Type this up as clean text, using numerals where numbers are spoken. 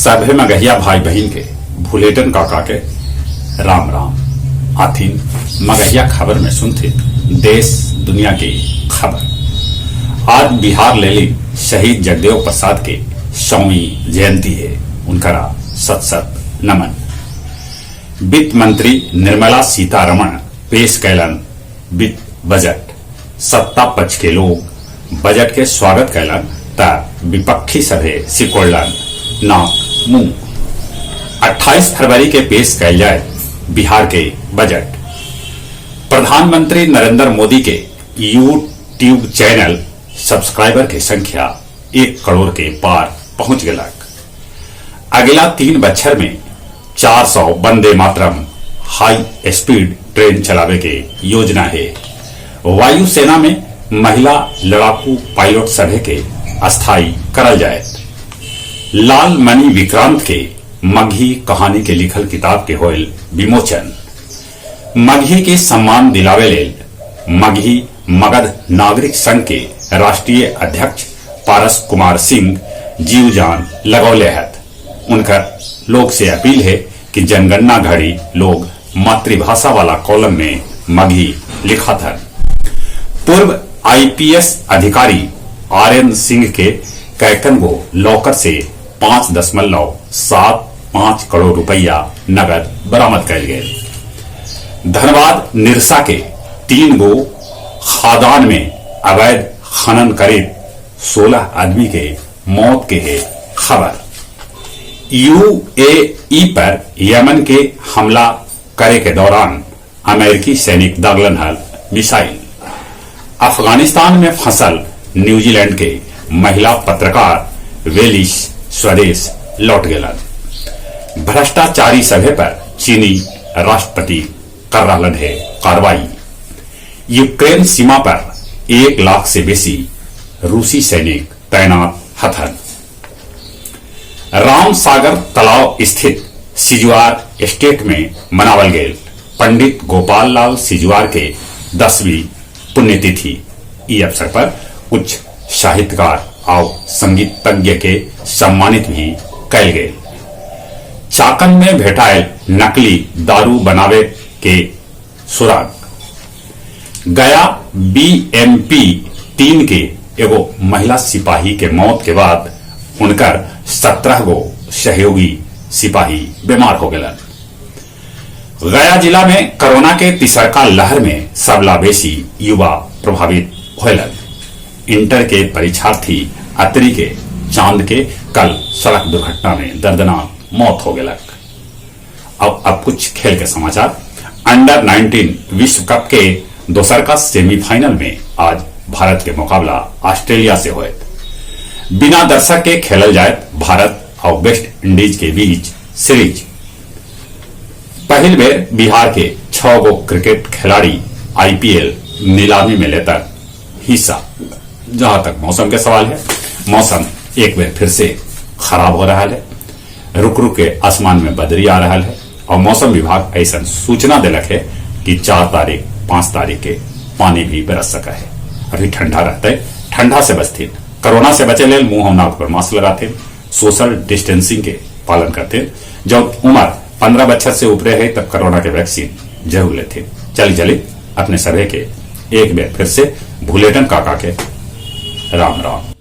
सभे मगहिया भाई बहिन के भुलेटन काका के राम राम। आथिन मगहिया खबर में सुनथे देश दुनिया की खबर। आज बिहार लेली शहीद जगदेव प्रसाद के 100वीं जयंती है, उनकरा सत सत नमन। वित्त मंत्री निर्मला सीतारमण पेश कैलन वित्त बजट। सत्ता पक्ष के लोग बजट के स्वागत कैलन त विपक्षी सभे सिकोड़लन नाक मुंह। 28 फरवरी के पेश कैल जाए बिहार के बजट। प्रधानमंत्री नरेंद्र मोदी के यूट्यूब चैनल सब्सक्राइबर के संख्या 1 करोड़ के पार पहुंच गलक। अगला 3 बच्छर में 400 वंदे मातरम हाई स्पीड ट्रेन चलावे के योजना है। वायुसेना में महिला लड़ाकू पायलट सभे के अस्थायी करल जाए। लाल मणि विक्रांत के मगही कहानी के लिखल किताब के होयल विमोचन। मगही के सम्मान दिलावे लेल मगही मगध नागरिक संघ के राष्ट्रीय अध्यक्ष पारस कुमार सिंह जीव जान लगौले हत। उनकर लोग से अपील है कि जनगणना घड़ी लोग मातृभाषा वाला कॉलम में मगही लिखा था। पूर्व आईपीएस अधिकारी आर एन सिंह के कैकन गो लॉकर से 5.75 करोड़ रुपया नगद बरामद कयल गए। धनबाद निरसा के 3 गो खादान में अवैध खनन करीब 16 आदमी के मौत के है खबर। यूएई पर यमन के हमला करे के दौरान अमेरिकी सैनिक दागलन हल मिसाइल। अफगानिस्तान में फंसल न्यूजीलैंड के महिला पत्रकार वेलिस स्वदेश लौट गेलन। भ्रष्टाचारी सभे पर चीनी राष्ट्रपति कर रहलन है कार्रवाई। यूक्रेन सीमा पर 1 लाख से बेसी रूसी सैनिक तैनात हथन। रामसागर तालाब स्थित सिजुआर स्टेट में मनावल गेल पंडित गोपाल लाल सिजुआर के 10वीं पुण्यतिथि। ई अवसर पर कुछ साहित्यकार और संगीतज्ञ के सम्मानित भी कैल गेल। चाकन में भेटायल नकली दारू बनावे के सुराग। गया बीएमपी 3 के एगो महिला सिपाही के मौत के बाद उनकर 17 गो सहयोगी सिपाही बीमार हो गलन। गया जिला में कोरोना के तिसरका लहर में सबला बेसी युवा प्रभावित होलन। इंटर के परीक्षार्थी अत्री के चांद के कल सड़क दुर्घटना में दर्दनाक मौत हो गलक। अब कुछ खेल के समाचार। अंडर 19 विश्व कप के दोसर का सेमीफाइनल में आज भारत के मुकाबला ऑस्ट्रेलिया से होयत। बिना दर्शक के खेलल जाए भारत और वेस्ट इंडीज के बीच सीरीज। पहल बेर बिहार के 6 गो क्रिकेट खिलाड़ी आईपीएल नीलामी में लेता हिस्सा। जहां तक मौसम के सवाल है, मौसम एक बार फिर से खराब हो रहा है। रुक रुक के आसमान में बदरी आ रहा है और मौसम विभाग ऐसा सूचना दिलक है कि 4 तारीख 5 तारीख के पानी भी बरस सका है। अभी ठंडा रहता है, ठंडा से बचते, कोरोना से बचे लेल मुंह और नाक पर मास्क लगाते, सोशल डिस्टेंसिंग के पालन करते। जब उम्र 15 बच्चर से ऊपर है तब कोरोना के वैक्सीन जरूर लेते। चली चली अपने सभी के एक बार फिर से भूलेटन काका के राम राम।